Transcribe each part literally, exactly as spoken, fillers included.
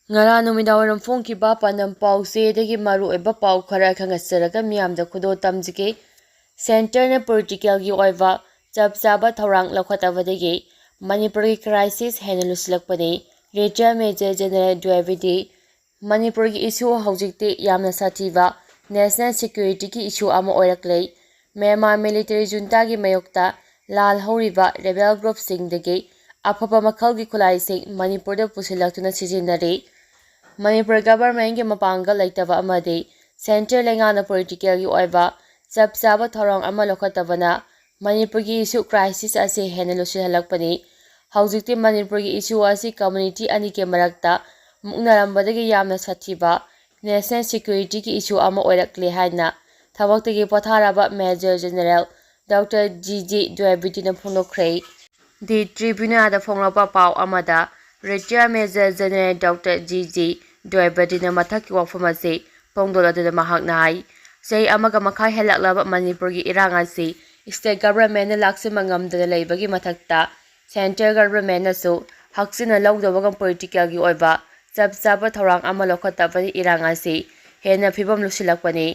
ꯉꯔꯥꯡ ꯅꯨꯃꯤꯗꯥꯡꯋꯥꯏꯔꯝ ꯐꯣꯡꯈꯤꯕ ꯄꯥꯟꯗꯝ ꯄꯥꯎꯆꯦꯗꯒꯤ ꯃꯔꯨꯑꯣꯏꯕ ꯄꯥꯎ ꯈꯔ ꯈꯪꯍꯟꯖꯔꯒ ꯃꯤꯌꯥꯝꯗ ꯈꯨꯗꯣꯜ ꯇꯝꯖꯒꯦ꯫ Centreꯅ political ꯒꯤ ꯑꯣꯏꯕ ꯆꯞ ꯆꯥꯕ ꯊꯧꯔꯥꯡ ꯂꯧꯈꯠꯇꯕꯗꯒꯤ ꯃꯅꯤꯄꯨꯔꯒꯤ crisis ꯍꯦꯟꯅ ꯂꯨꯁꯤꯜꯂꯛꯄꯅꯤ꯫ Retired Major General ꯗ꯭ꯋꯦꯕꯤꯗꯤ, ꯃꯅꯤꯄꯨꯔꯒꯤ issue ꯍꯧꯖꯤꯛꯇꯤ ꯌꯥꯝꯅ ꯁꯥꯊꯤꯕ national security ꯒꯤ issue ꯑꯃ ꯑꯣꯏꯔꯛꯂꯦ꯫ ꯃ꯭ꯌꯥꯟꯃꯥꯔ military junta ꯒꯤ ꯃꯥꯌꯣꯛꯇ ꯂꯥꯜꯍꯧꯔꯤꯕ rebel group ꯁꯤꯡꯗꯒꯤ ꯑꯐꯕ ꯃꯈꯜꯒꯤ ꯈꯨꯠꯂꯥꯏꯁꯤꯡ ꯃꯅꯤꯄꯨꯔꯗ ꯄꯨꯁꯤꯜꯂꯛꯇꯨꯅ ꯁꯤꯖꯤꯟꯅꯔꯤ꯫ ꯃꯅꯤꯄꯨꯔ government ꯀꯤ ꯃꯄꯥꯡꯒꯜ ꯂꯩꯇꯕ ꯑꯃꯗꯤ centre ꯂꯩꯉꯥꯛꯅ political ꯒꯤ ꯑꯣꯏꯕ ꯆꯞ ꯆꯥꯕ ꯊꯧꯔꯥꯡ ꯑꯃ ꯂꯧꯈꯠꯇꯕꯅ ꯃꯅꯤꯄꯨꯔꯒꯤ issue crisis ꯑꯁꯤ ꯍꯦꯟꯅ ꯂꯨꯁꯤꯜꯍꯜꯂꯛꯄꯅꯤ꯫ ꯍꯧꯖꯤꯛꯇꯤ ꯃꯅꯤꯄꯨꯔꯒꯤ issue ꯑꯁꯤ community ꯑꯅꯤꯒꯤ ꯃꯔꯛꯇ ꯃꯨꯛꯅꯔꯝꯕꯗꯒꯤ ꯌꯥꯝꯅ ꯁꯥꯊꯤꯕ national security ꯒꯤ issue ꯑꯃ ꯑꯣꯏꯔꯛꯂꯦ ꯍꯥꯏꯅ ꯊꯕꯛꯇꯒꯤ ꯄꯣꯊꯥꯔꯕ Major General Doctor G G ꯗ꯭ꯋꯦꯕꯤꯗꯤꯅ ꯐꯣꯡꯗꯣꯛꯈ꯭ꯔꯦ꯫ The Tribune ꯗ ꯐꯣꯡꯂꯛꯄ ꯄꯥꯎ ꯑꯃꯗ Retired Major General Doctor G G ꯗ꯭ꯋꯦꯕꯤꯗꯤꯅ ꯃꯊꯛꯀꯤ ꯋꯥꯐꯝ ꯑꯁꯤ ꯐꯣꯡꯗꯣꯛꯂꯗꯨꯅ ꯃꯍꯥꯛꯅ ꯍꯥꯏ, ꯆꯍꯤ ꯑꯃꯒ ꯃꯈꯥꯏ ꯍꯦꯜꯂꯛꯂꯕ ꯃꯅꯤꯄꯨꯔꯒꯤ ꯏꯔꯥꯡ ꯑꯁꯤ state government ꯅ ꯂꯥꯛꯁꯤꯟꯕ ꯉꯝꯗꯅ ꯂꯩꯕꯒꯤ ꯃꯊꯛꯇ centre government ꯅꯁꯨ ꯍꯛꯆꯤꯟꯅ ꯂꯧꯗꯕꯒ political ꯒꯤ ꯑꯣꯏꯕ ꯆꯞ ꯆꯥꯕ ꯊꯧꯔꯥꯡ ꯑꯃ ꯂꯧꯈꯠꯇꯕꯅ ꯏꯔꯥꯡ ꯑꯁꯤ ꯍꯦꯟꯅ ꯐꯤꯕꯝ ꯂꯨꯁꯤꯜꯂꯛꯄꯅꯤ꯫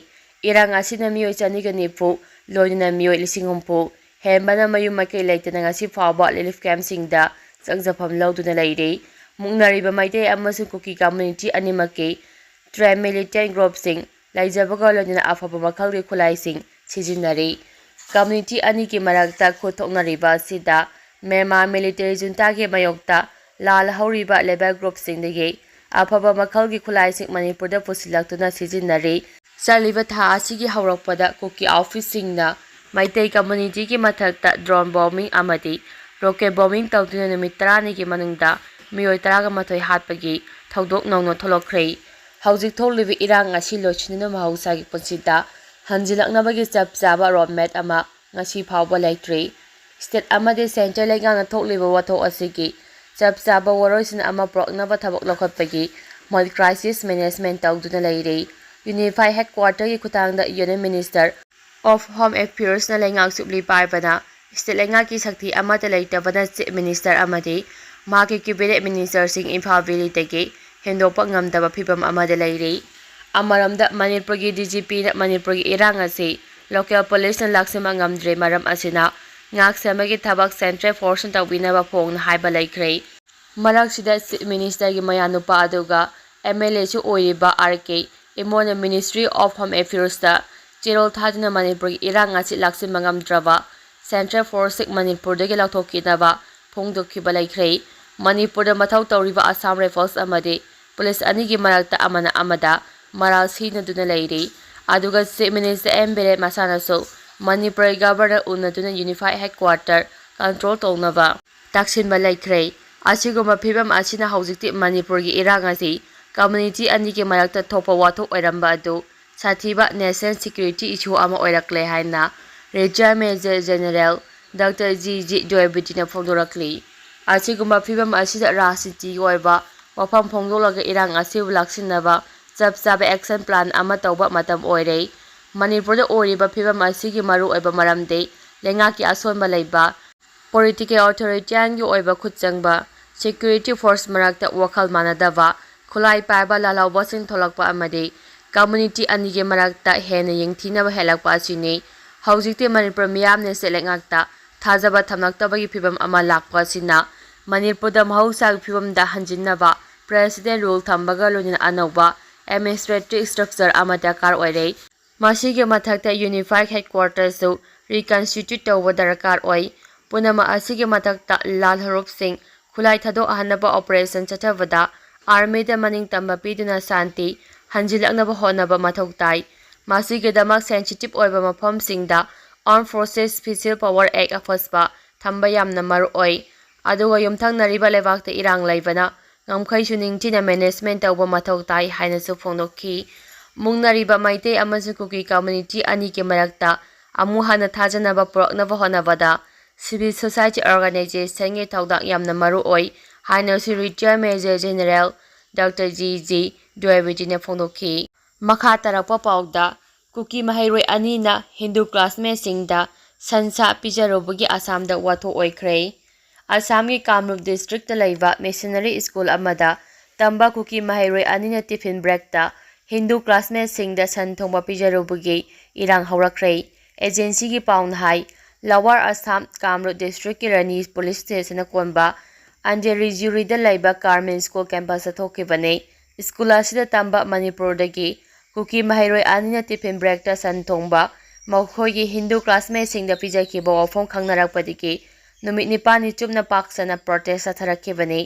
ꯏꯔꯥꯡ ꯑꯁꯤꯅ ꯃꯤꯑꯣꯏ ꯆꯅꯤꯒ ꯅꯤꯐꯨ, ꯂꯣꯏꯅꯅ ꯃꯤꯑꯣꯏ ꯂꯤꯁꯤꯡ ꯍꯨꯝꯐꯨ ꯍꯦꯟꯕꯅ ꯃꯌꯨꯝ ꯃꯀꯩ ꯂꯩꯇꯅ ꯉꯁꯤ ꯐꯥꯎꯕ relief camp ꯁꯤꯡꯗ ꯆꯪꯖꯐꯝ ꯂꯧꯗꯨꯅ ꯂꯩꯔꯤ꯫ ꯃꯨꯛꯅꯔꯤꯕ ꯃꯩꯇꯩ ꯑꯃꯁꯨꯡ ꯀꯨꯀꯤ community ꯑꯅꯤꯃꯛꯀꯤ trained militant group ꯁꯤꯡ ꯂꯩꯖꯕꯒ ꯂꯣꯏꯅꯅ ꯑꯐꯕ ꯃꯈꯜꯒꯤ ꯈꯨꯠꯂꯥꯏꯁꯤꯡ ꯁꯤꯖꯤꯟꯅꯔꯤ꯫ Community ꯑꯅꯤꯒꯤ ꯃꯔꯛꯇ ꯈꯨꯠ ꯊꯣꯛꯅꯔꯤꯕ ꯑꯁꯤꯗ ꯃ꯭ꯌꯥꯟꯃꯥꯔ military junta ꯒꯤ ꯃꯥꯌꯣꯛꯇ ꯂꯥꯜꯍꯧꯔꯤꯕ rebel group ꯁꯤꯡꯗꯒꯤ ꯑꯐꯕ ꯃꯈꯜꯒꯤ ꯈꯨꯠꯂꯥꯏꯁꯤꯡ ꯃꯅꯤꯄꯨꯔꯗ ꯄꯨꯁꯤꯜꯂꯛꯇꯨꯅ ꯁꯤꯖꯤꯟꯅꯔꯤ꯫ ꯆꯠꯂꯤꯕ ꯊꯥ ꯑꯁꯤꯒꯤ ꯍꯧꯔꯛꯄꯗ ꯀꯨꯀꯤ office ꯁꯤꯡꯅ ꯃꯩꯇꯩ community ꯒꯤ ꯃꯊꯛꯇ drone bombing ꯑꯃꯗꯤ rocket bombing ꯇꯧꯗꯨꯅ ꯅꯨꯃꯤꯠ ꯇꯔꯥꯅꯤꯒꯤ ꯃꯅꯨꯡꯗ ꯃꯤꯑꯣꯏ ꯇꯔꯥꯒ ꯃꯥꯊꯣꯏ ꯍꯥꯠꯄꯒꯤ ꯊꯧꯗꯣꯛ ꯅꯧꯅ ꯊꯣꯛꯂꯛꯈ꯭ꯔꯦ꯫ ꯍꯧꯖꯤꯛ ꯊꯣꯛꯂꯤꯕ ꯏꯔꯥꯡ ꯑꯁꯤ ꯂꯣꯏꯁꯤꯟꯗꯨꯅ ꯃꯍꯧꯁꯥꯒꯤ ꯄꯨꯟꯁꯤꯗ ꯍꯟꯖꯤꯜꯂꯛꯅꯕꯒꯤ ꯆꯞ ꯆꯥꯕ road map ꯑꯃ ꯉꯁꯤ ꯐꯥꯎꯕ ꯂꯩꯇ꯭ꯔꯤ꯫ State ꯑꯃꯗꯤ centre ꯂꯩꯉꯥꯛꯅ ꯊꯣꯛꯂꯤꯕ ꯋꯥꯊꯣꯛ ꯑꯁꯤꯒꯤ ꯆꯞ ꯆꯥꯕ ꯋꯥꯔꯣꯏꯁꯤꯟ ꯑꯃ ꯄꯨꯔꯛꯅꯕ ꯊꯕꯛ ꯂꯧꯈꯠꯄꯒꯤ ꯃꯍꯨꯠ crisis management ꯇꯧꯗꯨꯅ ꯂꯩꯔꯤ꯫ Unified headquarter ꯒꯤ ꯈꯨꯠꯊꯥꯡꯗ Union Minister of Home Affairs ꯅ ꯂꯩꯉꯥꯛ ꯆꯨꯞꯂꯤ ꯄꯥꯏꯕꯅ state ꯂꯩꯉꯥꯛꯀꯤ ꯁꯛꯇꯤ ꯑꯃꯠꯇ ꯂꯩꯇꯕꯅ Chief Minister ꯑꯃꯗꯤ ꯃꯍꯥꯛꯀꯤ cabinet minister ꯁꯤꯡ ꯏꯝꯐꯥꯜ Valley ꯗꯒꯤ ꯍꯦꯟꯗꯣꯛꯄ ꯉꯝꯗꯕ ꯐꯤꯕꯝ ꯑꯃꯗ ꯂꯩꯔꯤ꯫ ꯑꯃꯔꯣꯝꯗ ꯃꯅꯤꯄꯨꯔꯒꯤ D G Pꯅ ꯃꯅꯤꯄꯨꯔꯒꯤ ꯏꯔꯥꯡ ꯑꯁꯤ local policeꯅ ꯂꯥꯛꯁꯤꯟꯕ ꯉꯝꯗ꯭ꯔꯦ, ꯃꯔꯝ ꯑꯁꯤꯅ ꯉꯥꯛ ꯁꯦꯟꯕꯒꯤ ꯊꯕꯛ central forceꯅ ꯇꯧꯕꯤꯅꯕ ꯐꯣꯡꯅ ꯍꯥꯏꯕ ꯂꯩꯈ꯭ꯔꯦ꯫ ꯃꯔꯛꯁꯤꯗ Chief Ministerꯒꯤ ꯃꯌꯥꯅꯨꯄꯥ ꯑꯗꯨꯒ M L Aꯁꯨ ꯑꯣꯏꯔꯤꯕ R K ꯏꯃꯣꯅ Ministry of Home Affairsꯇ ꯆꯦꯔꯣꯜ ꯊꯥꯗꯨꯅ ꯃꯅꯤꯄꯨꯔꯒꯤ ꯏꯔꯥꯡ ꯑꯁꯤ ꯂꯥꯛꯁꯤꯟꯕ ꯉꯝꯗ꯭ꯔꯕ central forceꯁꯤꯡ ꯃꯅꯤꯄꯨꯔꯗꯒꯤ ꯂꯧꯊꯣꯛꯈꯤꯅꯕ ꯐꯣꯡꯗꯣꯛꯈꯤꯕ ꯂꯩꯈ꯭ꯔꯦ꯫ ꯃꯅꯤꯄꯨꯔꯗ ꯃꯊꯧ ꯇꯧꯔꯤꯕ Assam Rifles ꯑꯃꯗꯤ police ꯑꯅꯤꯒꯤ ꯃꯔꯛꯇ ꯑꯃꯅ ꯑꯃꯗ ꯃꯔꯥꯜ ꯁꯤꯅꯗꯨꯅ ꯂꯩꯔꯤ꯫ ꯑꯗꯨꯒ Chief Minister M Biren ꯃꯁꯥꯅꯁꯨ Manipur Governor ꯎꯅꯗꯨꯅ unified headquarter control ꯇꯧꯅꯕ ꯇꯛꯁꯤꯟꯕ ꯂꯩꯈ꯭ꯔꯦ꯫ ꯑꯁꯤꯒꯨꯝꯕ ꯐꯤꯕꯝ ꯑꯁꯤꯅ ꯍꯧꯖꯤꯛꯇꯤ ꯃꯅꯤꯄꯨꯔꯒꯤ ꯏꯔꯥꯡ ꯑꯁꯤ community ꯑꯅꯤꯒꯤ ꯃꯔꯛꯇ ꯊꯣꯛꯄ ꯋꯥꯊꯣꯛ ꯑꯣꯏꯔꯝꯕ ꯑꯗꯨ ꯁꯥꯊꯤꯕ national security issue ꯑꯃ ꯑꯣꯏꯔꯛꯂꯦ ꯍꯥꯏꯅ Retired Major General Doctor G G Dwaibitiꯅ ꯐꯣꯡꯗꯣꯔꯛꯂꯤ꯫ ꯑꯁꯤꯒꯨꯝꯕ ꯐꯤꯕꯝ ꯑꯁꯤꯗ ꯔꯥꯖꯅꯤꯇꯤꯒꯤ ꯑꯣꯏꯕ ꯋꯥꯐꯝ ꯐꯣꯡꯗꯣꯛꯂꯒ ꯏꯔꯥꯡ ꯑꯁꯤꯕꯨ ꯂꯥꯛꯁꯤꯟꯅꯕ ꯆꯞ ꯆꯥꯕ action plan ꯑꯃ ꯇꯧꯕ ꯃꯇꯝ ꯑꯣꯏꯔꯦ꯫ ꯃꯅꯤꯄꯨꯔꯗ ꯑꯣꯏꯔꯤꯕ ꯐꯤꯕꯝ ꯑꯁꯤꯒꯤ ꯃꯔꯨꯑꯣꯏꯕ ꯃꯔꯝꯗꯤ ꯂꯩꯉꯥꯛꯀꯤ ꯑꯁꯣꯟꯕ ꯂꯩꯕ, political authoritarianꯒꯤ ꯑꯣꯏꯕ ꯈꯨꯠ ꯆꯪꯕ, security force ꯃꯔꯛꯇ ꯋꯥꯈꯜ ꯃꯥꯟꯅꯗꯕ, ꯈꯨꯠꯂꯥꯏ ꯄꯥꯏꯕ ꯂꯥꯜꯍꯧꯕꯁꯤꯡ ꯊꯣꯛꯂꯛꯄ ꯑꯃꯗꯤ community ꯑꯅꯤꯒꯤ ꯃꯔꯛꯇ ꯍꯦꯟꯅ ꯌꯦꯡꯊꯤꯅꯕ ꯍꯦꯜꯂꯛꯄ ꯑꯁꯤꯅꯤ꯫ ꯍꯧꯖꯤꯛꯇꯤ ꯃꯅꯤꯄꯨꯔ ꯃꯤꯌꯥꯝꯅꯁꯨ ꯂꯩꯉꯥꯛꯇ ꯊꯥꯖꯕ ꯊꯝꯂꯛꯇꯕꯒꯤ ꯐꯤꯕꯝ ꯑꯃ ꯂꯥꯛꯄ ꯑꯁꯤꯅ ꯃꯅꯤꯄꯨꯔꯗ ꯃꯍꯧꯁꯥꯒꯤ ꯐꯤꯕꯝꯗ ꯍꯟꯖꯤꯟꯅꯕ president rule ꯊꯝꯕꯒ ꯂꯣꯏꯅꯅ ꯑꯅꯧꯕ administrative structure ꯑꯃ ꯗꯔꯀꯥꯔ ꯑꯣꯏꯔꯦ꯫ ꯃꯁꯤꯒꯤ ꯃꯊꯛꯇ unified headquarterꯁꯨ reconstitute ꯇꯧꯕ ꯗꯔꯀꯥꯔ ꯑꯣꯏ꯫ ꯄꯨꯝꯅꯃꯛ ꯑꯁꯤꯒꯤ ꯃꯊꯛꯇ ꯂꯥꯜꯍꯧꯔꯨꯞꯁꯤꯡ ꯈꯨꯠꯂꯥꯏ ꯊꯥꯗꯣꯛꯍꯟꯅꯕ operation ꯆꯠꯊꯕꯗ armyꯗ ꯃꯅꯤꯡ ꯇꯝꯕ ꯄꯤꯗꯨꯅ ꯁꯥꯟꯇꯤ ꯍꯟꯖꯤꯜꯂꯛꯅꯕ ꯍꯣꯠꯅꯕ ꯃꯊꯧ ꯇꯥꯏ꯫ ꯃꯁꯤꯒꯤꯗꯃꯛ sensitive ꯑꯣꯏꯕ ꯃꯐꯝꯁꯤꯡꯗ Armed Forces Special Power Act ꯑꯐꯁꯄ ꯊꯝꯕ ꯌꯥꯝꯅ ꯃꯔꯨ ꯑꯣꯏ꯫ ꯑꯗꯨꯒ ꯌꯨꯝꯊꯪꯅꯔꯤꯕ ꯂꯩꯕꯥꯛꯇ ꯏꯔꯥꯡ ꯂꯩꯕꯅ ꯉꯝꯈꯩꯁꯨ ꯅꯤꯡꯊꯤꯅ management ꯇꯧꯕ ꯃꯊꯧ ꯇꯥꯏ ꯍꯥꯏꯅꯁꯨ ꯐꯣꯡꯗꯣꯛꯈꯤ꯫ ꯃꯨꯛꯅꯔꯤꯕ ꯃꯩꯇꯩ ꯑꯃꯁꯨꯡ ꯀꯨꯀꯤ community ꯑꯅꯤꯒꯤ ꯃꯔꯛꯇ ꯑꯃꯨꯛ ꯍꯟꯅ ꯊꯥꯖꯅꯕ ꯄꯨꯔꯛꯅꯕ ꯍꯣꯠꯅꯕꯗ civil society organizationꯒꯤ ꯊꯧꯗꯥꯡ ꯌꯥꯝꯅ ꯃꯔꯨ ꯑꯣꯏ ꯍꯥꯏꯅꯁꯨ Retired Major General Doctor G G Dwaibitiꯅ ꯐꯣꯡꯗꯣꯛꯈꯤ꯫ ꯃꯈꯥ ꯇꯥꯔꯛꯄ ꯄꯥꯎꯗ, ꯀꯨꯀꯤ ꯃꯍꯩꯔꯣꯏ ꯑꯅꯤꯅ ꯍꯤꯟꯗꯨ classmateꯁꯤꯡꯗ ꯁꯟꯁꯥ ꯄꯤꯖꯔꯨꯕꯒꯤ ꯑꯁꯥꯝꯗ ꯋꯥꯊꯣꯛ ꯑꯣꯏꯈ꯭ꯔꯦ꯫ ꯑꯁꯥꯝꯒꯤ ꯀꯥꯃꯔꯨꯞ districtꯇ ꯂꯩꯕ missionary school ꯑꯃꯗ ꯇꯝꯕ ꯀꯨꯀꯤ ꯃꯍꯩꯔꯣꯏ ꯑꯅꯤꯅ ꯇꯤꯐꯤꯟ ꯕ꯭ꯔꯦꯛꯇ ꯍꯤꯟꯗꯨ ꯀ꯭ꯂꯥꯁꯃꯦꯠꯁꯤꯡꯗ ꯁꯟ ꯊꯣꯡꯕ ꯄꯤꯖꯔꯨꯕꯒꯤ ꯏꯔꯥꯡ ꯍꯧꯔꯛꯈ꯭ꯔꯦ꯫ ꯑꯦꯖꯦꯟꯁꯤꯒꯤ ꯄꯥꯎꯅ ꯍꯥꯏ, ꯂꯋꯥꯔ ꯑꯁꯥꯝ ꯀꯥꯝꯔꯨꯞ ꯗꯤꯁꯇ꯭ꯔꯤꯛꯀꯤ ꯔꯥꯅꯤ ꯄꯨꯂꯤꯁ ꯁ꯭ꯇꯦꯁꯟꯅ ꯀꯣꯟꯕ ꯑꯟꯖꯦꯔꯤꯖꯨꯔꯤꯗ ꯂꯩꯕ ꯀꯥꯔꯃꯦꯟ ꯁ꯭ꯀꯨꯜ ꯀꯦꯝꯄꯁꯇ ꯊꯣꯛꯈꯤꯕꯅꯤ꯫ ꯁ꯭ꯀꯨꯜ ꯑꯁꯤꯗ ꯇꯝꯕ ꯃꯅꯤꯄꯨꯔꯗꯒꯤ ꯀꯨꯀꯤ ꯃꯍꯩꯔꯣꯏ ꯑꯅꯤꯅ ꯇꯤꯐꯤꯟ ꯕ꯭ꯔꯦꯛꯇ ꯁꯟ ꯊꯣꯡꯕ ꯃꯈꯣꯏꯒꯤ ꯍꯤꯟꯗꯨ ꯀ꯭ꯂꯥꯁꯃꯦꯠꯁꯤꯡꯗ ꯄꯤꯖꯈꯤꯕ ꯋꯥꯐꯝ ꯈꯪꯅꯔꯛꯄꯗꯒꯤ ꯅꯨꯃꯤꯠ ꯅꯤꯄꯥꯜꯅꯤ ꯆꯨꯞꯅ ꯄꯥꯛ ꯁꯟꯅ ꯄ꯭ꯔꯣꯇꯦꯁ ꯆꯠꯊꯔꯛꯈꯤꯕꯅꯤ꯫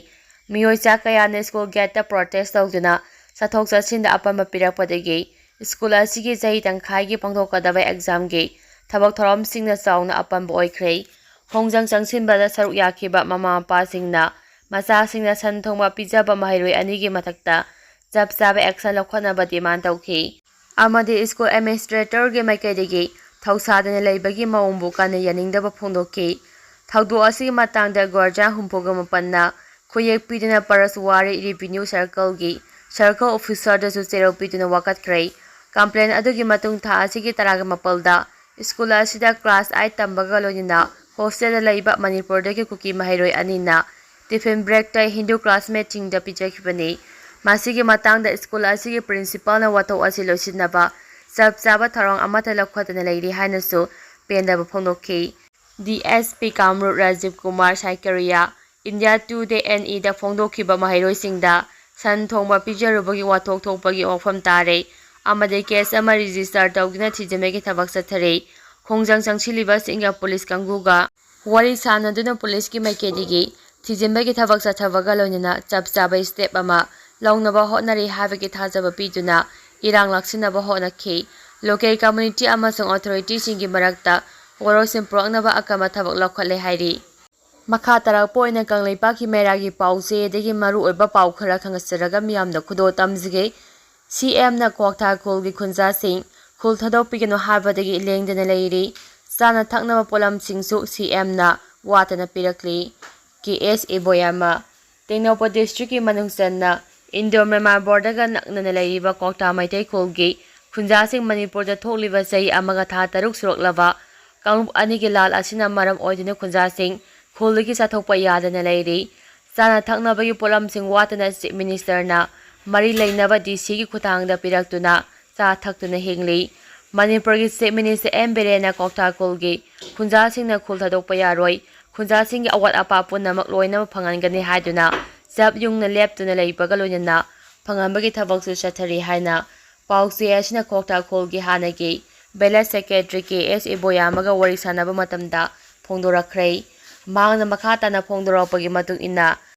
ꯃꯤꯑꯣꯏ ꯆꯥ ꯀꯌꯥꯅ ꯁ꯭ꯀꯨꯜ ꯒꯦꯠꯇ ꯄ꯭ꯔꯣꯇꯦꯁ ꯇꯧꯗꯨꯅ ꯆꯠꯊꯣꯛ ꯆꯠꯁꯤꯟꯗ ꯑꯄꯟꯕ ꯄꯤꯔꯛꯄꯗꯒꯤ ꯁ꯭ꯀꯨꯜ ꯑꯁꯤꯒꯤ ꯆꯍꯤ ꯇꯪꯈꯥꯏꯒꯤ ꯄꯥꯡꯊꯣꯛꯀꯗꯕ ꯑꯦꯛꯖꯥꯝꯒꯤ ꯊꯕꯛ ꯊꯧꯔꯝꯁꯤꯡꯅ ꯆꯥꯎꯅ ꯑꯄꯟꯕ ꯑꯣꯏꯈ꯭ꯔꯦ꯫ ꯈꯣꯡꯖꯪ ꯆꯪꯁꯤꯟꯕꯗ ꯁꯔꯨꯛ ꯌꯥꯈꯤꯕ ꯃꯃꯥ ꯃꯄꯥꯁꯤꯡꯅ ꯃꯆꯥꯁꯤꯡꯅ ꯁꯟ ꯊꯣꯡꯕ ꯄꯤꯖꯕ ꯃꯍꯩꯔꯣꯏ ꯑꯅꯤꯒꯤ ꯃꯊꯛꯇ ꯆꯞ ꯆꯥꯕ ꯑꯦꯛꯁꯟ ꯂꯧꯈꯠꯅꯕ ꯗꯤꯃꯥꯟ ꯇꯧꯈꯤ꯫ ꯑꯃꯗꯤ ꯁ꯭ꯀꯨꯜ ꯑꯦꯗꯃꯤꯅꯤꯁꯇ꯭ꯔꯦꯇꯔꯒꯤ ꯃꯥꯏꯀꯩꯗꯒꯤ ꯊꯧꯁꯥꯗꯅ ꯂꯩꯕꯒꯤ ꯃꯑꯣꯡꯕꯨ ꯀꯟꯅ ꯌꯥꯅꯤꯡꯗꯕ ꯐꯣꯡꯗꯣꯛꯈꯤ꯫ ꯊꯧꯗꯣꯛ ꯑꯁꯤꯒꯤ ꯃꯇꯥꯡꯗ ꯒꯣꯔꯖꯥ ꯍꯨꯝꯐꯨꯒ ꯃꯥꯄꯟꯅ ꯈꯨꯌꯦꯛ ꯄꯤꯗꯨꯅ ꯄꯔꯁꯋꯥꯔꯤ ꯔꯦꯚꯤꯅ꯭ꯌꯨ ꯁꯔꯀꯜꯒꯤ ꯁꯔꯀꯜ ꯑꯣꯐꯤꯁꯔꯗꯁꯨ ꯆꯦꯔꯧ ꯄꯤꯗꯨꯅ ꯋꯥꯀꯠꯈ꯭ꯔꯦ꯫ ꯀꯝꯄ꯭ꯂꯦꯟ ꯑꯗꯨꯒꯤ ꯃꯇꯨꯡ ꯊꯥ ꯑꯁꯤꯒꯤ ꯇꯔꯥꯒ ꯃꯥꯄꯜꯗ ꯁ꯭ꯀꯨꯜ ꯑꯁꯤꯗ ꯀ꯭ꯂꯥꯁ ꯑꯥꯏꯠ ꯇꯝꯕꯒ ꯂꯣꯏꯅꯅ ꯍꯣꯁꯇꯦꯜꯗ ꯂꯩꯕ ꯃꯅꯤꯄꯨꯔꯗꯒꯤ ꯀꯨꯀꯤ ꯃꯍꯩꯔꯣꯏ ꯑꯅꯤꯅ ꯇꯤꯐꯤꯟ ꯕ꯭ꯔꯦꯛꯇ ꯍꯤꯟꯗꯨ ꯀ꯭ꯂꯥꯁꯃꯦꯠꯁꯤꯡꯗ ꯄꯤꯖꯈꯤꯕꯅꯤ꯫ ꯃꯁꯤꯒꯤ ꯃꯇꯥꯡꯗ ꯁ꯭ꯀꯨꯜ ꯑꯁꯤꯒꯤ ꯄ꯭ꯔꯤꯟꯁꯤꯄꯥꯜꯅ ꯋꯥꯊꯣꯛ ꯑꯁꯤ ꯂꯣꯏꯁꯤꯟꯅꯕ ꯆꯞ ꯆꯥꯕ ꯊꯧꯔꯥꯡ ꯑꯃꯠꯇ ꯂꯧꯈꯠꯇꯅ ꯂꯩꯔꯤ ꯍꯥꯏꯅꯁꯨ ꯄꯦꯟꯗꯕ ꯐꯣꯡꯗꯣꯛꯈꯤ꯫ D S P Kamrup Rajib Kumar Saikia India today N ꯏꯗ ꯐꯣꯡꯗꯣꯛꯈꯤꯕ ꯃꯍꯩꯔꯣꯏꯁꯤꯡꯗ ꯁꯟ ꯊꯣꯡꯕ ꯄꯤꯖꯔꯨꯕꯒꯤ ꯋꯥꯊꯣꯛ ꯊꯣꯛꯄꯒꯤ ꯋꯥꯐꯝ ꯇꯥꯔꯦ ꯑꯃꯗꯤ ꯀꯦꯁ ꯑꯃ ꯔꯦꯖꯤꯁꯇꯔ ꯇꯧꯗꯨꯅ ꯊꯤꯖꯤꯟꯕꯒꯤ ꯊꯕꯛ ꯆꯠꯊꯔꯤ꯫ ꯈꯣꯡꯖꯪ ꯆꯪꯁꯤꯜꯂꯤꯕꯁꯤꯡꯒ ꯄꯨꯂꯤꯁ ꯀꯥꯡꯕꯨꯒ ꯋꯥꯔꯤ ꯁꯥꯟꯅꯗꯨꯅ ꯄꯨꯂꯤꯁꯀꯤ ꯃꯥꯏꯀꯩꯗꯒꯤ ꯊꯤꯖꯤꯟꯕꯒꯤ ꯊꯕꯛ ꯆꯠꯊꯕꯒ ꯂꯣꯏꯅꯅ ꯆꯞ ꯆꯥꯕ ꯁ꯭ꯇꯦꯞ ꯑꯃ ꯂꯧꯅꯕ ꯍꯣꯠꯅꯔꯤ ꯍꯥꯏꯕꯒꯤ ꯊꯥꯖꯕ ꯄꯤꯗꯨꯅ ꯏꯔꯥꯡ ꯂꯥꯛꯁꯤꯟꯅꯕ ꯍꯣꯠꯅꯈꯤ꯫ ꯂꯣꯀꯦꯜ ꯀꯝꯃ꯭ꯌꯨꯅꯤꯇꯤ ꯑꯃꯁꯨꯡ ꯑꯣꯊꯣꯔꯤꯇꯤꯁꯤꯡꯒꯤ ꯃꯔꯛꯇ ꯋꯥꯔꯣꯏꯁꯤꯟ ꯄꯨꯔꯛꯅꯕ ꯑꯀꯟꯕ ꯊꯕꯛ ꯂꯧꯈꯠꯂꯦ ꯍꯥꯏꯔꯤ꯫ ꯃꯈꯥ ꯇꯥꯔꯛꯄ ꯑꯣꯏꯅ ꯀꯪꯂꯩꯄꯥꯛꯀꯤ ꯃꯩꯔꯥꯒꯤ ꯄꯥꯎ ꯆꯦꯗꯒꯤ ꯃꯔꯨꯑꯣꯏꯕ ꯄꯥꯎ ꯈꯔ ꯈꯪꯍꯟꯖꯔꯒ ꯃꯤꯌꯥꯝꯗ ꯈꯨꯗꯣꯜ ꯇꯝꯖꯒꯦ꯫ ꯁꯤ ꯑꯦꯝꯅ ꯀ꯭ꯋꯥꯛꯊꯥ ꯈꯨꯜꯒꯤ ꯈꯨꯟꯖꯥꯁꯤꯡ ꯈꯨꯜ ꯊꯥꯗꯣꯛꯄꯤꯒꯅꯨ ꯍꯥꯏꯕꯗꯒꯤ ꯂꯦꯡꯗꯅ ꯂꯩꯔꯤ꯫ ꯆꯥꯅ ꯊꯛꯅꯕ ꯄꯣꯠꯂꯝꯁꯤꯡꯁꯨ ꯁꯤ ꯑꯦꯝꯅ ꯋꯥꯠꯇꯅ ꯄꯤꯔꯛꯂꯤ꯫ ꯀꯦ ꯑꯦꯁ ꯏꯕꯣꯌꯥꯃ꯫ ꯇꯦꯡꯅꯧꯄꯜ ꯗꯤꯁꯇ꯭ꯔꯤꯛꯀꯤ ꯃꯅꯨꯡ ꯆꯟꯅ ꯏꯟꯗꯣ ꯃ꯭ꯌꯥꯟꯃꯥꯔ ꯕꯣꯔꯗꯔꯒ ꯅꯛꯅꯅ ꯂꯩꯔꯤꯕ ꯀ꯭ꯋꯥꯛꯇꯥ ꯃꯩꯇꯩ ꯈꯨꯜꯒꯤ ꯈꯨꯟꯖꯥꯁꯤꯡ ꯃꯅꯤꯄꯨꯔꯗ ꯊꯣꯛꯂꯤꯕ ꯆꯍꯤ ꯑꯃꯒ ꯊꯥ ꯇꯔꯨꯛ ꯁꯨꯔꯛꯂꯕ ꯀꯥꯡꯂꯨꯞ ꯑꯅꯤꯒꯤ ꯂꯥꯜ ꯑꯁꯤꯅ ꯃꯔꯝ ꯑꯣꯏꯗꯨꯅ ꯈꯨꯟꯖꯥꯁꯤꯡ ꯈꯨꯜꯗꯒꯤ ꯆꯠꯊꯣꯛꯄ ꯌꯥꯗꯅ ꯂꯩꯔꯤ꯫ ꯆꯥꯅ ꯊꯛꯅꯕꯒꯤ ꯄꯣꯠꯂꯝꯁꯤꯡ ꯋꯥꯠꯇꯅ Chief Minister ꯅ ꯃꯔꯤ ꯂꯩꯅꯕ D C ꯒꯤ ꯈꯨꯠꯊꯥꯡꯗ ꯄꯤꯔꯛꯇꯨꯅ ꯆꯥ ꯊꯛꯇꯨꯅ ꯍꯤꯡꯂꯤ꯫ ꯃꯅꯤꯄꯨꯔꯒꯤ Chief Minister N ꯕꯤꯔꯦꯟꯅ ꯀ꯭ꯋꯥꯛꯇꯥ ꯈꯨꯜꯒꯤ ꯈꯨꯟꯖꯥꯁꯤꯡꯅ ꯈꯨꯜ ꯊꯥꯗꯣꯛꯄ ꯌꯥꯔꯣꯏ, ꯈꯨꯟꯖꯥꯁꯤꯡꯒꯤ ꯑꯋꯥꯠ ꯑꯄꯥ ꯄꯨꯝꯅꯃꯛ ꯂꯣꯏꯅꯃꯛ ꯐꯪꯍꯟꯒꯅꯤ ꯍꯥꯏꯗꯨꯅ ꯆꯞ ꯌꯨꯡꯅ ꯂꯦꯞꯇꯨꯅ ꯂꯩꯕꯒ ꯂꯣꯏꯅꯅ ꯐꯪꯍꯟꯕꯒꯤ ꯊꯕꯛꯁꯨ ꯆꯠꯊꯔꯤ ꯍꯥꯏꯅ ꯄꯥꯎꯆꯦ ꯑꯁꯤꯅ ꯀ꯭ꯋꯥꯛꯇꯥ ꯈꯨꯜꯒꯤ ꯍꯥꯟꯅꯒꯤ Village Secretary K S ꯏꯕꯣꯌꯥꯃꯒ ꯋꯥꯔꯤ ꯁꯥꯟꯅꯕ ꯃꯇꯝꯗ ꯐꯣꯡꯗꯣꯔꯛꯈ꯭ꯔꯦ꯫ ꯃꯍꯥꯛꯅ ꯃꯈꯥ ꯇꯥꯅ ꯐꯣꯡꯗꯣꯔꯛꯄꯒꯤ ꯃꯇꯨꯡ ꯏꯟꯅ,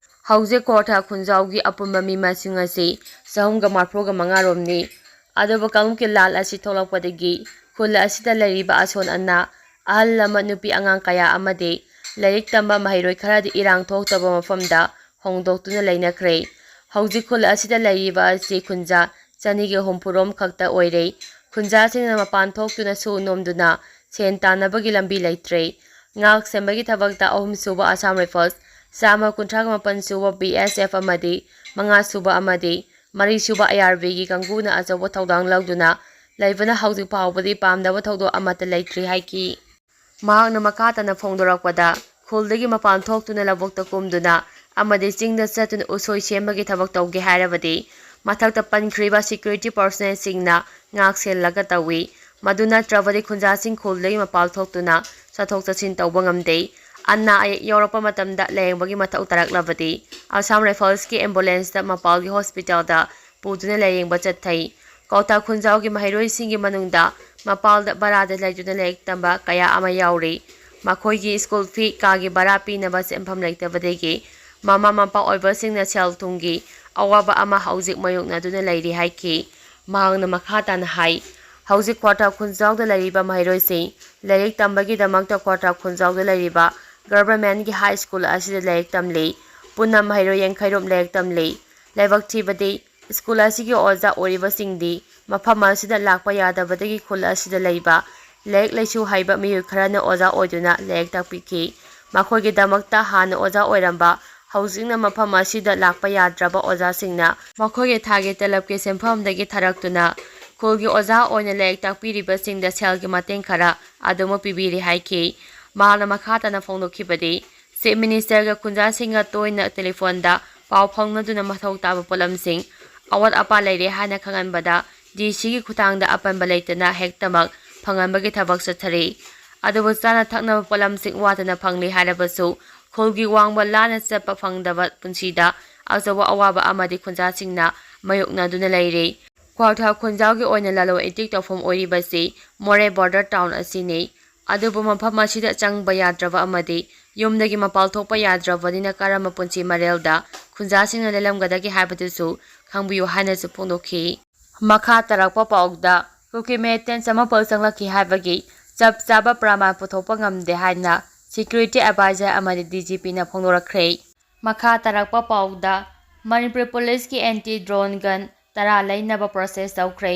ꯍꯧꯖꯤꯛ ꯀ꯭ꯋꯥꯛꯇꯥ ꯈꯨꯟꯖꯥꯎꯒꯤ ꯑꯄꯨꯟꯕ ꯃꯤ ꯃꯁꯤꯡ ꯑꯁꯤ ꯆꯍꯨꯝꯒ ꯃꯔꯤꯐꯨ ꯃꯉꯥ ꯔꯣꯝꯅꯤ꯫ ꯑꯗꯨꯕꯨ ꯀꯥꯡꯂꯨꯞꯀꯤ ꯂꯥꯟ ꯑꯁꯤ ꯊꯣꯛꯂꯛꯄꯗꯒꯤ ꯈꯨꯜ ꯑꯁꯤꯗ ꯂꯩꯔꯤꯕ ꯑꯁꯣꯟ ꯑꯅꯥ, ꯑꯍꯜ ꯂꯃꯟ, ꯅꯨꯄꯤ ꯑꯉꯥꯡ ꯀꯌꯥ ꯑꯃꯗꯤ ꯂꯥꯏꯔꯤꯛ ꯇꯝꯕ ꯃꯍꯩꯔꯣꯏ ꯈꯔꯗꯤ ꯏꯔꯥꯡ ꯊꯣꯛꯇꯕ ꯃꯐꯝꯗ ꯍꯣꯡꯗꯣꯛꯇꯨꯅ ꯂꯩꯅꯈ꯭ꯔꯦ꯫ ꯍꯧꯖꯤꯛ ꯈꯨꯜ ꯑꯁꯤꯗ ꯂꯩꯔꯤꯕ ꯑꯁꯤ ꯈꯨꯟꯖꯥ ꯆꯅꯤꯒ ꯍꯨꯝꯐꯨ ꯔꯣꯝ ꯈꯛꯇ ꯑꯣꯏꯔꯦ꯫ ꯈꯨꯟꯖꯥꯁꯤꯡꯅ ꯃꯄꯥꯟ ꯊꯣꯛꯇꯨꯅ ꯁꯨ ꯅꯣꯝꯗꯨꯅ ꯁꯦꯟ ꯇꯥꯟꯅꯕꯒꯤ ꯂꯝꯕꯤ ꯂꯩꯇ꯭ꯔꯦ꯫ ꯉꯥꯛ ꯁꯦꯟꯕꯒꯤ ꯊꯕꯛꯇ ꯑꯍꯨꯝꯁꯨꯕ Assam Rifles, ꯆꯥꯝꯃ ꯀꯨꯟꯊ꯭ꯔꯥꯒ ꯃꯥꯄꯟ ꯁꯨꯕ B S F ꯑꯃꯗꯤ ꯃꯉꯥ ꯁꯨꯕ ꯑꯃꯗꯤ ꯃꯔꯤ ꯁꯨꯕ I R B ꯒꯤ ꯀꯥꯡꯕꯨꯅ ꯑꯆꯧꯕ ꯊꯧꯗꯥꯡ ꯂꯧꯗꯨꯅ ꯂꯩꯕꯅ ꯍꯧꯖꯤꯛ ꯐꯥꯎꯕꯗꯤ ꯄꯥꯝꯗꯕ ꯊꯧꯗꯣꯛ ꯑꯃꯠꯇ ꯂꯩꯇ꯭ꯔꯤ ꯍꯥꯏꯈꯤ꯫ ꯃꯍꯥꯛꯅ ꯃꯈꯥ ꯇꯥꯅ ꯐꯣꯡꯗꯣꯔꯛꯄꯗ, ꯈꯨꯜꯗꯒꯤ ꯃꯄꯥꯟ ꯊꯣꯛꯇꯨꯅ ꯂꯧꯕꯨꯛꯇ ꯀꯨꯝꯗꯨꯅ ꯑꯃꯗꯤ ꯆꯤꯡꯗ ꯆꯠꯇꯨꯅ ꯎꯁꯣꯏ ꯁꯦꯝꯕꯒꯤ ꯊꯕꯛ ꯇꯧꯒꯦ ꯍꯥꯏꯔꯕꯗꯤ ꯃꯊꯛꯇ ꯄꯟꯈ꯭ꯔꯤꯕ security personnel ꯁꯤꯡꯅ ꯉꯥꯛ ꯁꯦꯜꯂꯒ ꯇꯧꯏ꯫ ꯃꯗꯨ ꯅꯠꯇ꯭ꯔꯕꯗꯤ ꯈꯨꯟꯖꯥꯁꯤꯡ ꯈꯨꯜꯗꯒꯤ ꯃꯄꯥꯟ ꯊꯣꯛꯇꯨꯅ ꯆꯠꯊꯣꯛ ꯆꯠꯁꯤꯟ ꯇꯧꯕ ꯉꯝꯗꯦ꯫ ꯑꯅꯥ ꯑꯌꯦꯛ ꯌꯥꯎꯔꯛꯄ ꯃꯇꯝꯗ ꯂꯥꯌꯦꯡꯕꯒꯤ ꯃꯊꯧ ꯇꯥꯔꯛꯂꯕꯗꯤ Assam Rifles ꯀꯤ ambulance ꯇ ꯃꯄꯥꯜꯒꯤ hospital ꯗ ꯄꯨꯗꯨꯅ ꯂꯥꯌꯦꯡꯕ ꯆꯠꯊꯩ꯫ ꯀ꯭ꯋꯥꯛꯇꯥ ꯈꯨꯟꯖꯥꯎꯒꯤ ꯃꯍꯩꯔꯣꯏꯁꯤꯡꯒꯤ ꯃꯅꯨꯡꯗ ꯃꯄꯥꯜꯗ ꯚꯔꯥꯗ ꯂꯩꯗꯨꯅ ꯂꯥꯏꯔꯤꯛ ꯇꯝꯕ ꯀꯌꯥ ꯑꯃ ꯌꯥꯎꯔꯤ꯫ ꯃꯈꯣꯏꯒꯤ school fee, ꯀꯥꯒꯤ ꯚꯔꯥ ꯄꯤꯅꯕ ꯁꯦꯟꯐꯝ ꯂꯩꯇꯕꯗꯒꯤ ꯃꯃꯥ ꯃꯄꯥ ꯑꯣꯏꯕꯁꯤꯡꯅ ꯁꯦꯜ ꯊꯨꯝꯒꯤ ꯑꯋꯥꯕ ꯑꯃ ꯍꯧꯖꯤꯛ ꯃꯥꯌꯣꯛꯅꯗꯨꯅ ꯂꯩꯔꯤ ꯍꯥꯏꯈꯤ꯫ ꯃꯍꯥꯛꯅ ꯃꯈꯥ ꯇꯥꯅ ꯍꯥꯏ, ꯍꯧꯖꯤꯛ ꯀ꯭ꯋꯥꯛꯇꯥ ꯈꯨꯟꯖꯥꯎꯗ ꯂꯩꯔꯤꯕ ꯃꯍꯩꯔꯣꯏꯁꯤꯡ ꯂꯥꯏꯔꯤꯛ ꯇꯝꯕꯒꯤꯗꯃꯛꯇ ꯀ꯭ꯋꯥꯛꯇꯥ ꯈꯨꯟꯖꯥꯎꯗ ꯂꯩꯔꯤꯕ government ꯀꯤ high school ꯑꯁꯤꯗ ꯂꯥꯏꯔꯤꯛ ꯇꯝꯂꯤ꯫ ꯄꯨꯟꯅ ꯃꯍꯩꯔꯣꯏ ꯌꯥꯡꯈꯩ ꯔꯣꯝ ꯂꯥꯏꯔꯤꯛ ꯇꯝꯂꯤ꯫ ꯂꯥꯏꯕꯛ ꯊꯤꯕꯗꯤ, school ꯑꯁꯤꯒꯤ ꯑꯣꯖꯥ ꯑꯣꯏꯔꯤꯕꯁꯤꯡꯗꯤ ꯃꯐꯝ ꯑꯁꯤꯗ ꯂꯥꯛꯄ ꯌꯥꯗꯕꯗꯒꯤ ꯈꯨꯜ ꯑꯁꯤꯗ ꯂꯩꯕ ꯂꯥꯏꯔꯤꯛ ꯂꯥꯏꯁꯨ ꯍꯩꯕ ꯃꯤꯑꯣꯏ ꯈꯔꯅ ꯑꯣꯖꯥ ꯑꯣꯏꯗꯨꯅ ꯂꯥꯏꯔꯤꯛ ꯇꯥꯛꯄꯤꯈꯤ꯫ ꯃꯈꯣꯏꯒꯤꯗꯃꯛꯇ ꯍꯥꯟꯅ ꯑꯣꯖꯥ ꯑꯣꯏꯔꯝꯕ, ꯍꯧꯖꯤꯛꯅ ꯃꯐꯝ ꯑꯁꯤꯗ ꯂꯥꯛꯄ ꯌꯥꯗ꯭ꯔꯕ ꯑꯣꯖꯥꯁꯤꯡꯅ ꯃꯈꯣꯏꯒꯤ ꯊꯥꯒꯤ ꯇꯂꯕꯀꯤ ꯁꯦꯟꯐꯝꯗꯒꯤ ꯊꯥꯔꯛꯇꯨꯅ ꯈꯨꯜꯒꯤ ꯑꯣꯖꯥ ꯑꯣꯏꯅ ꯂꯥꯏꯔꯤꯛ ꯇꯥꯛꯄꯤꯔꯤꯕꯁꯤꯡꯗ ꯁꯦꯜꯒꯤ ꯃꯇꯦꯡ ꯈꯔ ꯑꯗꯨꯃꯛ ꯄꯤꯕꯤꯔꯤ ꯍꯥꯏꯈꯤ꯫ ꯃꯍꯥꯛꯅ ꯃꯈꯥ ꯇꯥꯅ ꯐꯣꯡꯗꯣꯛꯈꯤꯕꯗꯤ, ꯆꯤꯐ ꯃꯤꯅꯤꯁꯇꯔꯒ ꯈꯨꯟꯖꯥꯁꯤꯡꯒ ꯇꯣꯏꯅ ꯇꯦꯂꯤꯐꯣꯟꯗ ꯄꯥꯎ ꯐꯥꯎꯅꯗꯨꯅ ꯃꯊꯧ ꯇꯥꯕ ꯄꯣꯠꯂꯝꯁꯤꯡ ꯑꯋꯥꯠ ꯑꯄꯥ ꯂꯩꯔꯦ ꯍꯥꯏꯅ ꯈꯪꯍꯟꯕꯗ ꯗꯤ ꯁꯤꯒꯤ ꯈꯨꯠꯊꯥꯡꯗ ꯑꯄꯟꯕ ꯂꯩꯇꯅ ꯍꯦꯛꯇꯃꯛ ꯐꯪꯍꯟꯕꯒꯤ ꯊꯕꯛ ꯆꯠꯊꯔꯤ꯫ ꯑꯗꯨꯕꯨ ꯆꯥꯅ ꯊꯛꯅꯕ ꯄꯣꯠꯂꯝꯁꯤꯡ ꯋꯥꯠꯇꯅ ꯐꯪꯂꯤ ꯍꯥꯏꯔꯕꯁꯨ ꯈꯨꯜꯒꯤ ꯋꯥꯡꯃ ꯂꯥꯟꯅ ꯆꯠꯄ ꯐꯪꯗꯕ ꯄꯨꯟꯁꯤꯗ ꯑꯆꯧꯕ ꯑꯋꯥꯕ ꯑꯃꯗꯤ ꯈꯨꯟꯖꯥꯁꯤꯡꯅ ꯃꯥꯌꯣꯛꯅꯗꯨꯅ ꯂꯩꯔꯤ꯫ ꯀ꯭ꯋꯥꯛꯊꯥ ꯈꯨꯟꯖꯥꯎꯒꯤ ꯑꯣꯏꯅ ꯂꯂꯣꯟ ꯏꯇꯤꯛ ꯇꯧꯐꯝ ꯑꯣꯏꯔꯤꯕꯁꯤ ꯃꯣꯔꯦ ꯕꯣꯔꯗꯔ ꯇꯥꯎꯟ ꯑꯁꯤꯅꯤ꯫ ꯑꯗꯨꯕꯨ ꯃꯐꯝ ꯑꯁꯤꯗ ꯆꯪꯕ ꯌꯥꯗ꯭ꯔꯕ ꯑꯃꯗꯤ ꯌꯨꯝꯗꯒꯤ ꯃꯄꯥꯜ ꯊꯣꯛꯄ ꯌꯥꯗ꯭ꯔꯕꯅꯤꯅ ꯀꯔꯝꯕ ꯄꯨꯟꯁꯤ ꯃꯔꯦꯜꯗ ꯈꯨꯟꯖꯥꯁꯤꯡꯅ ꯂꯦꯜꯂꯝꯒꯗꯒꯦ ꯍꯥꯏꯕꯗꯨꯁꯨ ꯈꯪꯕꯤꯌꯨ ꯍꯥꯏꯅꯁꯨ ꯐꯣꯡꯗꯣꯛꯈꯤ꯫ ꯃꯈꯥ ꯇꯥꯔꯛꯄ ꯄꯥꯎꯗ ꯀꯨꯀꯤ ꯃꯤꯂꯤꯇꯦꯟꯠꯁ ꯑꯃꯐꯥꯎ ꯆꯪꯂꯛꯈꯤ ꯍꯥꯏꯕꯒꯤ ꯆꯞ ꯆꯥꯕ ꯄ꯭ꯔꯃꯥꯟ ꯄꯨꯊꯣꯛꯄ ꯉꯝꯗꯦ ꯍꯥꯏꯅ ꯁꯦꯀ꯭ꯌꯨꯔꯤꯇꯤ ꯑꯦꯗꯚꯥꯏꯖꯔ ꯑꯃꯗꯤ ꯗꯤ ꯖꯤ ꯄꯤꯅ ꯐꯣꯡꯗꯣꯔꯛꯈ꯭ꯔꯦ꯫ ꯃꯈꯥ ꯇꯥꯔꯛꯄ ꯄꯥꯎꯗ ꯃꯅꯤꯄꯨꯔ ꯄꯨꯂꯤꯁꯀꯤ ꯑꯦꯟꯇꯤ ꯗ꯭ꯔꯣꯟ ꯒꯟ ꯇꯔꯥ ꯂꯩꯅꯕ ꯄ꯭ꯔꯣꯁꯦꯁ ꯇꯧꯈ꯭ꯔꯦ꯫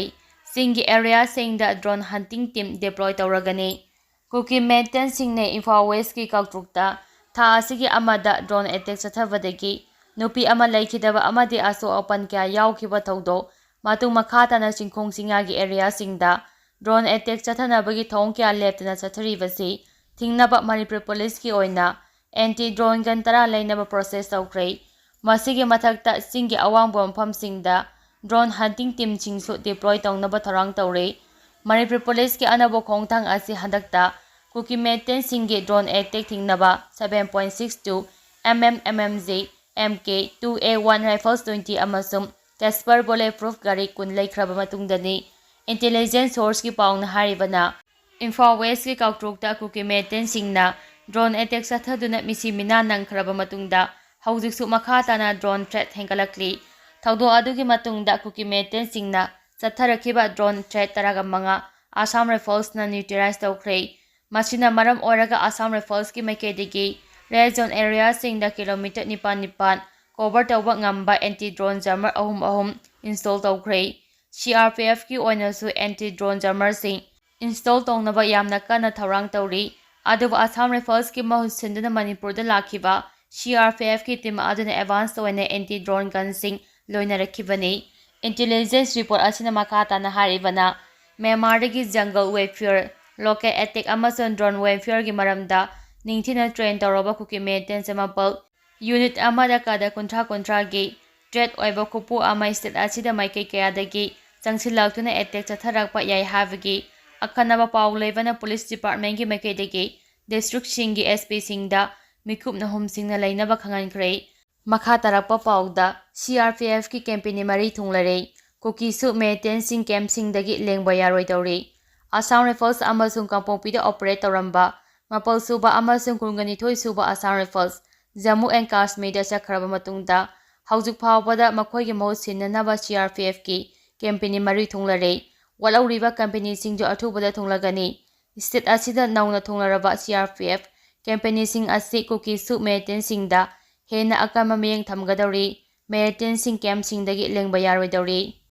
ꯆꯤꯡꯒꯤ ꯑꯦꯔꯤꯌꯥꯁꯤꯡꯗ ꯗ꯭ꯔꯣꯟ ꯍꯟꯇꯤꯡ ꯇꯤꯝ ꯗꯤꯄ꯭ꯂꯣꯏ ꯇꯧꯔꯒꯅꯤ꯫ ꯀꯨꯀꯤ ꯃꯤꯂꯤꯇꯦꯟꯠꯁꯤꯡꯅ ꯏꯝꯐꯥꯜ ꯋꯦꯁꯀꯤ ꯀꯥꯡꯇ꯭ꯔꯨꯛꯇ ꯊꯥ ꯑꯁꯤꯒꯤ ꯑꯃꯗ ꯗ꯭ꯔꯣꯟ ꯑꯦꯇꯦꯛ ꯆꯠꯊꯕꯗꯒꯤ ꯅꯨꯄꯤ ꯑꯃ ꯂꯩꯈꯤꯗꯕ ꯑꯃꯗꯤ ꯑꯁꯣꯛ ꯑꯄꯟ ꯀꯌꯥ ꯌꯥꯎꯈꯤꯕ ꯊꯧꯗꯣꯛ ꯃꯇꯨꯡ ꯃꯈꯥ ꯇꯥꯅ ꯆꯤꯡꯈꯣꯡ ꯆꯤꯡꯌꯥꯒꯤ ꯑꯦꯔꯤꯌꯥꯁꯤꯡꯗ ꯗ꯭ꯔꯣꯟ ꯑꯦꯇꯦꯛ ꯆꯠꯊꯅꯕꯒꯤ ꯊꯧꯑꯣꯡ ꯀꯌꯥ ꯂꯦꯞꯇꯅ ꯆꯠꯊꯔꯤꯕꯁꯤ ꯊꯤꯡꯅꯕ ꯃꯅꯤꯄꯨꯔ ꯄꯨꯂꯤꯁꯀꯤ ꯑꯣꯏꯅ ꯑꯦꯟꯇꯤ ꯗ꯭ꯔꯣꯟ ꯒꯟ ꯇꯔꯥ ꯂꯩꯅꯕ ꯄ꯭ꯔꯣꯁꯦꯁ ꯇꯧꯈ꯭ꯔꯦ꯫ ꯃꯁꯤꯒꯤ ꯃꯊꯛꯇ ꯆꯤꯡꯒꯤ ꯑꯋꯥꯡꯕ ꯃꯐꯝꯁꯤꯡꯗ ꯗ꯭ꯔꯣꯟ ꯍꯟꯇꯤꯡ ꯇꯤꯝꯁꯤꯡꯁꯨ ꯗꯤꯄ꯭ꯂꯣꯏ ꯇꯧꯅꯕ ꯊꯧꯔꯥꯡ ꯇꯧꯔꯤ꯫ ꯃꯅꯤꯄꯨꯔ ꯄꯨꯂꯤꯁꯀꯤ ꯑꯅꯧꯕ ꯈꯣꯡꯊꯥꯡ ꯑꯁꯤ ꯍꯟꯗꯛꯇ ꯀꯨꯀꯤ ꯃꯤꯂꯤꯇꯦꯟꯠꯁꯤꯡꯒꯤ ꯗ꯭ꯔꯣꯟ ꯑꯦꯇꯦꯛ ꯊꯤꯡꯅꯕ seven point six two M M M M G, M K two A one rifles twenty ꯑꯃꯁꯨꯡ Casper bullet proof ꯒꯥꯔꯤ ꯀꯨꯟ ꯂꯩꯈ꯭ꯔꯕ ꯃꯇꯨꯡꯗꯅꯤ꯫ ꯏꯟꯇꯦꯂꯤꯖꯦꯟꯁ ꯁꯣꯔꯁꯀꯤ ꯄꯥꯎꯅ ꯍꯥꯏꯔꯤꯕꯅ, ꯏꯝꯐꯥꯜ ꯋꯦꯁꯀꯤ ꯀꯥꯡꯇ꯭ꯔꯨꯛꯇ ꯀꯨꯀꯤ ꯃꯤꯂꯤꯇꯦꯟꯠꯁꯤꯡꯅ ꯗ꯭ꯔꯣꯟ ꯑꯦꯇꯦꯛ ꯆꯠꯊꯗꯨꯅ ꯃꯤꯁꯤ ꯃꯤꯅꯥ ꯅꯪꯈ꯭ꯔꯕ ꯃꯇꯨꯡꯗ ꯍꯧꯖꯤꯛꯁꯨ ꯃꯈꯥ ꯇꯥꯅ ꯗ꯭ꯔꯣꯟ ꯊ꯭ꯔꯦꯠ ꯍꯦꯟꯒꯠꯂꯛꯂꯤ꯫ ꯊꯧꯗꯣꯛ ꯑꯗꯨꯒꯤ ꯃꯇꯨꯡꯗ ꯀꯨꯀꯤ ꯃꯤꯂꯤꯇꯦꯟꯠꯁꯤꯡꯅ ꯆꯠꯊꯔꯛꯈꯤꯕ ꯗ꯭ꯔꯣꯟ ꯊ꯭ꯔꯦꯠ ꯇꯔꯥꯒ ꯃꯉꯥ ꯑꯁꯥꯝ ꯔꯥꯏꯐꯜꯁꯅ ꯅ꯭ꯌꯨꯇ꯭ꯔꯦꯂꯥꯏꯖ ꯇꯧꯈ꯭ꯔꯦ꯫ ꯃꯁꯤꯅ ꯃꯔꯝ ꯑꯣꯏꯔꯒ ꯑꯁꯥꯝ ꯔꯥꯏꯐꯜꯁꯀꯤ ꯃꯥꯏꯀꯩꯗꯒꯤ ꯔꯦꯗ ꯖꯣꯟ ꯑꯦꯔꯤꯌꯥꯁꯤꯡꯗ ꯀꯤꯂꯣꯃꯤꯇꯔ ꯅꯤꯄꯥꯟ ꯅꯤꯄꯥꯟ ꯀꯣꯚꯔ ꯇꯧꯕ ꯉꯝꯕ ꯑꯦꯟꯇꯤ ꯗ꯭ꯔꯣꯟ ꯖꯃꯔ ꯑꯍꯨꯝ ꯑꯍꯨꯝ ꯏꯟꯁꯇꯣꯜ ꯇꯧꯈ꯭ꯔꯦ꯫ ꯁꯤ ꯑꯥꯔ ꯄꯤ ꯑꯦꯐꯀꯤ ꯑꯣꯏꯅꯁꯨ ꯑꯦꯟꯇꯤ ꯗ꯭ꯔꯣꯟ ꯖꯃꯔꯁꯤꯡ ꯏꯟꯁꯇꯣꯜ ꯇꯧꯅꯕ ꯌꯥꯝꯅ ꯀꯟꯅ ꯊꯧꯔꯥꯡ ꯇꯧꯔꯤ꯫ ꯑꯗꯨꯕꯨ ꯑꯁꯥꯝ ꯔꯥꯏꯐꯜꯁꯀꯤ ꯃꯍꯨꯠ ꯁꯤꯟꯗꯨꯅ ꯃꯅꯤꯄꯨꯔꯗ ꯂꯥꯛꯈꯤꯕ ꯁꯤ ꯑꯥꯔ ꯄꯤ ꯑꯦꯐꯀꯤ ꯇꯤꯝ ꯑꯗꯨꯅ ꯑꯦꯗꯚꯥꯟꯁ ꯑꯣꯏꯅ ꯑꯦꯟꯇꯤ ꯗ꯭ꯔꯣꯟ ꯒꯟꯁꯤꯡ ꯂꯣꯏꯅꯔꯛꯈꯤꯕꯅꯤ꯫ ꯏꯟꯇꯦꯂꯤꯖꯦꯟꯁ ꯔꯤꯄꯣꯔꯠ ꯑꯁꯤꯅ ꯃꯈꯥ ꯇꯥꯅ ꯍꯥꯏꯔꯤꯕꯅ, ꯃ꯭ꯌꯥꯟꯃꯥꯔꯗꯒꯤ ꯖꯪꯒꯜ ꯋꯦꯔꯐꯤꯌꯔ, ꯂꯣꯀꯦꯜ ꯑꯦꯇꯦꯛ ꯑꯃꯁꯨꯡ ꯗ꯭ꯔꯣꯟ ꯋꯦꯔꯐꯤꯌꯔꯒꯤ ꯃꯔꯝꯗ ꯅꯤꯡꯊꯤꯅ train ꯇꯧꯔꯕ ꯀꯨꯀꯤ militant ꯃꯥꯄꯜ unit ꯑꯃꯗ ꯀꯥꯗ ꯀꯨꯟꯊ꯭ꯔꯥ ꯀꯨꯟꯊ꯭ꯔꯥꯒꯤ threat ꯑꯣꯏꯕ ꯈꯨꯄꯨ ꯑꯃ state ꯑꯁꯤꯗ ꯃꯥꯏꯀꯩ ꯀꯌꯥꯗꯒꯤ ꯆꯪꯁꯤꯜꯂꯛꯇꯨꯅ attack ꯆꯠꯊꯔꯛꯄ ꯌꯥꯏ ꯍꯥꯏꯕꯒꯤ ꯑꯈꯟꯅꯕ ꯄꯥꯎ ꯂꯩꯕꯅ police department ꯀꯤ ꯃꯥꯏꯀꯩꯗꯒꯤ district ꯁꯤꯡꯒꯤ S P ꯁꯤꯡꯗ ꯃꯤꯀꯨꯞꯅ ꯍꯨꯝꯁꯤꯡꯅ ꯂꯩꯅꯕ ꯈꯪꯍꯟꯈ꯭ꯔꯦ꯫ ꯃꯈꯥ ꯇꯥꯔꯛꯄ ꯄꯥꯎꯗ, C R P F ꯀꯤ company ꯃꯔꯤ ꯊꯨꯡꯂꯔꯦ꯫ ꯀꯨꯀꯤꯁꯨ militant ꯁꯤꯡ camp ꯁꯤꯡꯗꯒꯤ ꯂꯦꯡꯕ ꯌꯥꯔꯣꯏꯗꯧꯔꯤ꯫ Assam Rifles ꯑꯃꯁꯨꯡ ꯀꯥꯡꯄꯣꯛꯄꯤꯗ operate ꯇꯧꯔꯝꯕ ꯃꯥꯄꯜ ꯁꯨꯕ ꯑꯃꯁꯨꯡ ꯀꯨꯟꯒ ꯅꯤꯊꯣꯏ ꯁꯨꯕ Assam Rifles ꯖꯝꯃꯨ and ꯀꯥꯁꯃꯤꯔꯗ ꯆꯠꯈ꯭ꯔꯕ ꯃꯇꯨꯡꯗ, ꯍꯧꯖꯤꯛ ꯐꯥꯎꯕꯗ ꯃꯈꯣꯏꯒꯤ ꯃꯍꯨꯠ ꯁꯤꯟꯅꯅꯕ C R P F ꯀꯤ company ꯃꯔꯤ ꯊꯨꯡꯂꯔꯦ꯫ ꯋꯥꯠꯍꯧꯔꯤꯕ company ꯁꯤꯡꯁꯨ ꯑꯊꯨꯕꯗ ꯊꯨꯡꯂꯒꯅꯤ꯫ State ꯑꯁꯤꯗ ꯅꯧꯅ ꯊꯨꯡꯂꯔꯕ C R P F company ꯁꯤꯡ ꯑꯁꯤ ꯀꯨꯀꯤꯁꯨ militant ꯁꯤꯡꯗ ꯍꯦꯟꯅ ꯑꯀꯟꯕ ꯃꯤꯠꯌꯦꯡ ꯊꯝꯒꯗꯧꯔꯤ꯫ Militant ꯁꯤꯡ camp ꯁꯤꯡꯗꯒꯤ ꯂꯦꯡꯕ ꯌꯥꯔꯣꯏꯗꯧꯔꯤ꯫